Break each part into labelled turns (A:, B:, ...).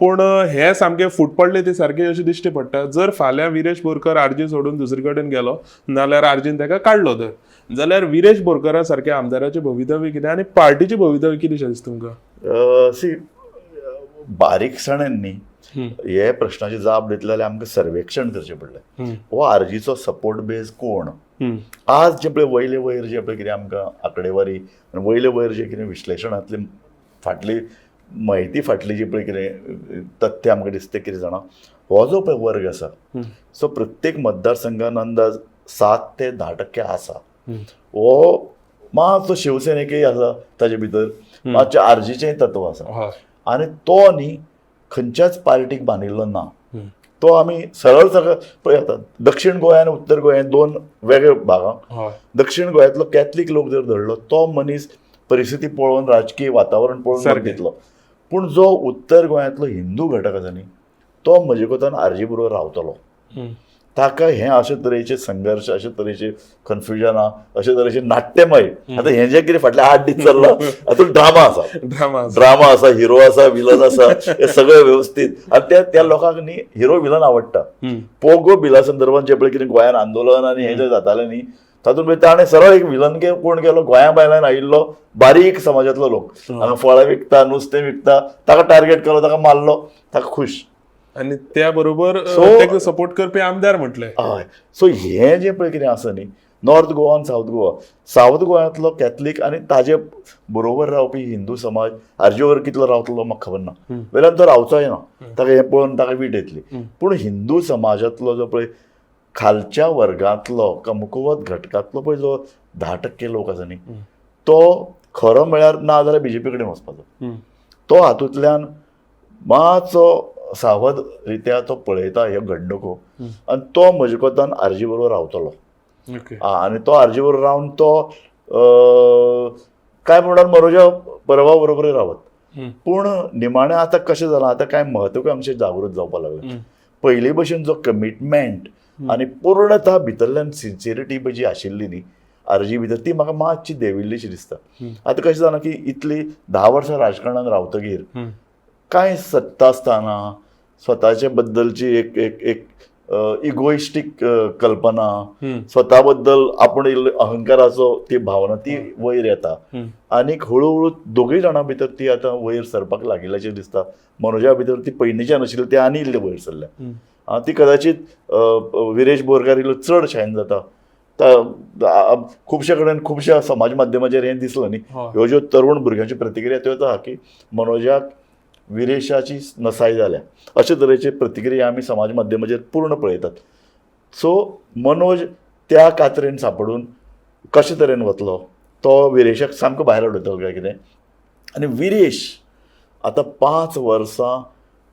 A: पूण हे सामके फूट पडले ते सारके अशें दिश्टी पडटा. जर फाल्यां विरेश बोरकर आरजी सोडून दुसरे कडेन गेलो नाल्यार आरजीन ताका काडलो तर जाल्यार विरेश बोरकरा सारक्या आमदाराचें भवितव्य कितें आनी पार्टीचें भवितव्य कितें शें दिसता तुमकां?
B: सी, बारीकसाणेन न्ही हे प्रश्नाची जाप दितले जाल्यार आमकां सर्वेक्षण करचें पडलें. हो आरजीचो सपोर्ट बेज कोण आज जे पळय वयले वयर जे पळय कितें आमकां आंकडेवारी आनी वयले वयर जे कितें विश्लेशणांतली फाटली म्हायती फाटली जी पळय कितें तथ्य आमकां दिसता कितें जाणा, हो जो पळय वर्ग आसा सो प्रत्येक मतदारसंघान अंदाज 7 ते 10% आसा. हो मातसो शिवसेनेकय आसा ताजे भितर, मातशें आरजीचेंय तत्व आसा आनी तो न्ही खंयच्याच पार्टीक बांदिल्लो ना. तो आमी सरळ सरळ पळय आतां दक्षिण गोंय आनी उत्तर गोंय दोन वेगळे भागां. दक्षिण गोंयांतलो कॅथलीक लोक जर धरलो तो मनीस परिस्थिती पळोवन राजकीय वातावरण पळोवन दितलो, पूण जो उत्तर गोंयांतलो हिंदू घटक आसा न्ही तो म्हजे कोतान आरजी बरोबर रावतलो. ताका हें अशे तरेचे संघर्श, अशे तरेचे कन्फ्युजनां, अशे तरेचे नाट्यमय आतां हें जें कितें फाटले 8 दीस चल्लां हातूंत ड्रामा आसा, ड्रामा आसा, हिरो आसा, विलन आसा, हे सगळें वेवस्थीत. आनी त्या लोकांक न्ही हिरो विलन आवडटा. पोगो बिला संदर्भात जें पळय कितें गोंयांत आंदोलन आनी हें जें जातालें न्ही तातूंत पळय ताणें सरळ एक विलन कोण केलो, गोंया भायल्यान आयिल्लो बारीक समाजांतलो लोक हांगा फळां विकता, नुस्तें विकता, ताका टार्गेट केलो, ताका मारलो, ताका खुश.
A: आनी त्या बरोबर ताका सपोर्ट करपी आमदार म्हटले.
B: हय, सो हें जें पळय कितें आसा न्ही नॉर्थ गोवा आनी सावथ गोवा, सावथ गोवांतलो कॅथलीक आनी ताजे बरोबर रावपी हिंदू समाज आरजी बरोबर कितलो रावतलो म्हाका खबर ना, वेल्यान तो रावचोय ना, ताका हें पळोवन ताका वीट येतली. पूण हिंदू समाजांतलो जो पळय खालच्या वर्गांतलो कमकुवत घटकांतलो पळय जो 10% लोक आसा न्ही तो खरो म्हळ्यार ना जाल्यार बीजेपी कडेन वचपाचो. तो हातूंतल्यान मातसो सावध रित्या तो पळयता ह्यो घडणुको आनी तो म्हजे कोतान आरजी बरोबर रावतलो. आनी तो आरजी बरोबर रावन तो काय म्हणटात मनोजा परबा बरोबरूय रावत. पूण निमाणें आतां कशें जालां, आतां कांय महत्वाकांक्षी जागृत जावपाक लागले. पयलीं भशेन जो कमिटमेंट आनी पूर्णतः भितरल्यान सिन्सियरिटी जी आशिल्ली न्ही आरजी भितर ती म्हाका मातशी देंविल्लीशी दिसता. आतां कशें जालां की इतली 10 वर्सां राजकारणान रावतगीर कांय सत्ता आसतना स्वताचे बद्दलची एक एक एक इगोइस्टीक कल्पना, स्वता बद्दल आपूण इल्लो अहंकाराचो ती भावना ती वयर येता आनीक हळुहळू दोगूय जाणां भितर ती आतां वयर सरपाक लागिल्ल्याचें दिसता. मनोजा भितर ती पयलींच्यान आशिल्ली ती आनी इल्ली वयर सरल्या, ती कदाचित विरेश बोरकार इल्लो चड शायन जाता. खुबशे कडेन खुबश्या समाज माध्यमाचेर हें दिसलें न्ही, ह्यो ज्यो तरुण भुरग्यांच्यो प्रतिक्रिया त्यो आहा की मनोजाक विरेशाची नसाय जाल्या, अशे तरेची प्रतिक्रिया आमी समाज माध्यमाचेर पूर्ण पळयतात. सो मनोज त्या कातरेन सांपडून कशे तरेन वतलो, तो विरेशाक सामको भायर उडयतलो काय कितें. आनी विरेश आतां 5 वर्सां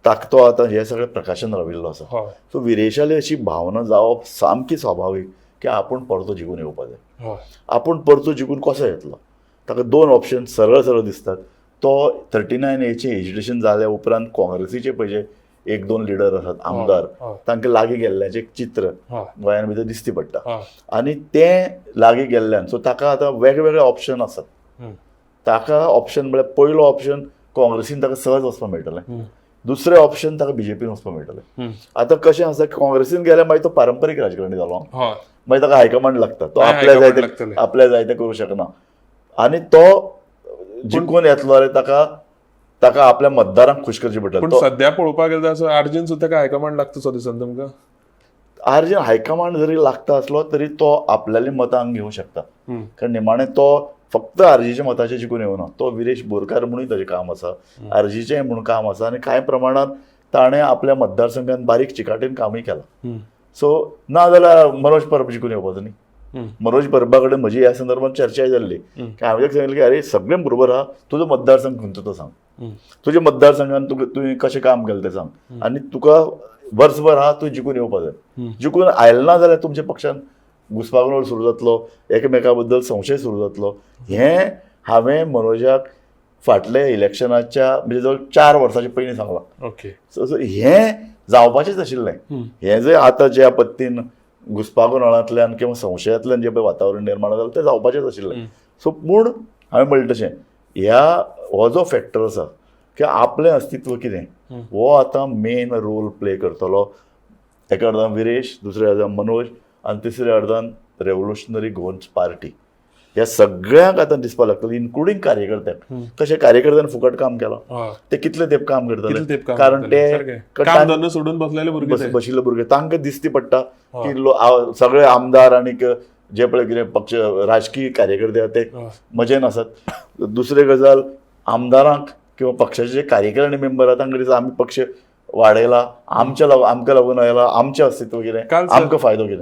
B: ताकतो आतां हें सगळें प्रकाशन राविल्लो आसा. सो विरेशाली अशी भावना जावप सामकी स्वाभावीक की आपूण परतो जिखून येवपा जाय. आपूण परतो जिखून कसो येतलो, ताका 2 ऑप्शन सरळ सरळ दिसतात. तो 39Aचें एजिटेशन जाल्या उपरांत काँग्रेसीचे पळय 1-2 लिडर आसात आमदार, तांकां लागीं गेल्ल्याचें एक चित्र गोंयान भितर दिसती पडटा आनी तें लागीं गेल्ल्यान सो ताका आतां वेगवेगळे ऑप्शन आसात. ताका ऑप्शन म्हळ्यार पयलो ऑप्शन काँग्रेसीन ताका सहज वचपाक मेळटलें, दुसरें ऑप्शन ताका बीजेपीन वचपाक मेळटलें. आतां कशें आसा, काँग्रेसीन गेल्यार मागीर तो पारंपरीक राजकारणी जालो, मागीर ताका हायकमांड लागता, तो आपल्या जाय ते आपल्या जाय तें करूं शकना आनी तो जिखून येतलो जाल्यार ताका ताका आपल्या मतदारांक खूश करचें पडटलें.
A: पूण सद्या पळोवपाक गेल्यार असो आरजीन सुद्दां हायकमांड लागता सो दिसना तुमकां?
B: आरजीन हायकमांड जरी लागता आसलो तरी तो आपल्याली मतां घेवंक शकता, कारण निमाणें तो फक्त आरजीच्या मताचेर जिखून येवना, तो विरेश बोरकार म्हणूय ताजें काम आसा, आरजीचें म्हणून काम आसा आनी कांय प्रमाणांत ताणें आपल्या मतदारसंघान बारीक चिकाटेन कामूय केलां. सो ना जाल्यार मनोज परब जिखून येवपाचो न्ही. मनोज परबा कडेन म्हजी ह्या संदर्भात चर्चाय जाल्ली की हांवें सांगिल्लें की अरे सगळें बरोबर आहा, तुजो मतदारसंघ खंयचो तो सांग, तुज्या मतदारसंघान तुका तुवें कशें काम केलें तें सांग आनी तुका वर्सभर आहा तूं जिखून येवपा जाय. जिखून आयलें ना जाल्यार तुमच्या पक्षान घुसपागोंदळ सुरू जातलो, एकामेका बद्दल संशय सुरू जातलो. हें हांवें मनोजाक फाटल्या इलेक्शनाच्या म्हणजे जवळ 4 वर्सांच्या पयलीं सांगलां.
A: ओके,
B: सो हें जावपाचेंच आशिल्लें. हें जर आतां ज्या पद्दतीन घुसपागोंदळांतल्यान किंवा संशयांतल्यान जें पळय वातावरण निर्माण जालें तें जावपाचेंच आशिल्लें. सो पूण हांवें म्हणलें तशें ह्या हो जो फॅक्टर आसा की आपलें अस्तित्व कितें हो आतां मेन रोल प्ले करतलो. एका अर्दान विरेश, दुसऱ्या अर्दान मनोज आनी तिसऱ्या अर्दान रेवोल्युशनरी गोवन्स पार्टी. ह्या सगळ्यांक आतां दिसपाक लागतलें, इन्क्लुडींग कार्यकर्त्यांक. कशें कार्यकर्त्यांनी फुकट काम केलां, ते कितले तेंप काम
A: कितले
B: करतले?
A: तेंप काम
B: कारण
A: करतले?
B: ते
A: सारकें. काम धंदो सोडून बसलेले भुरगे ते.
B: बशिल्ले भुरगे, तांकां दिसती पडटा की सगळे आमदार आनीक जे पळय कितें पक्ष राजकीय कार्यकर्ते आहा ते मजेन आसात. दुसरी गजाल, आमदारांक किंवा पक्षाचे जे कार्यकारिणी मेंबर आहा तांकां दिसता आमी पक्ष वाडयला, आमच्या लागून आमकां लागून आयला, आमचें अस्तित्व कितें,
A: काल
B: आमकां फायदो कितें.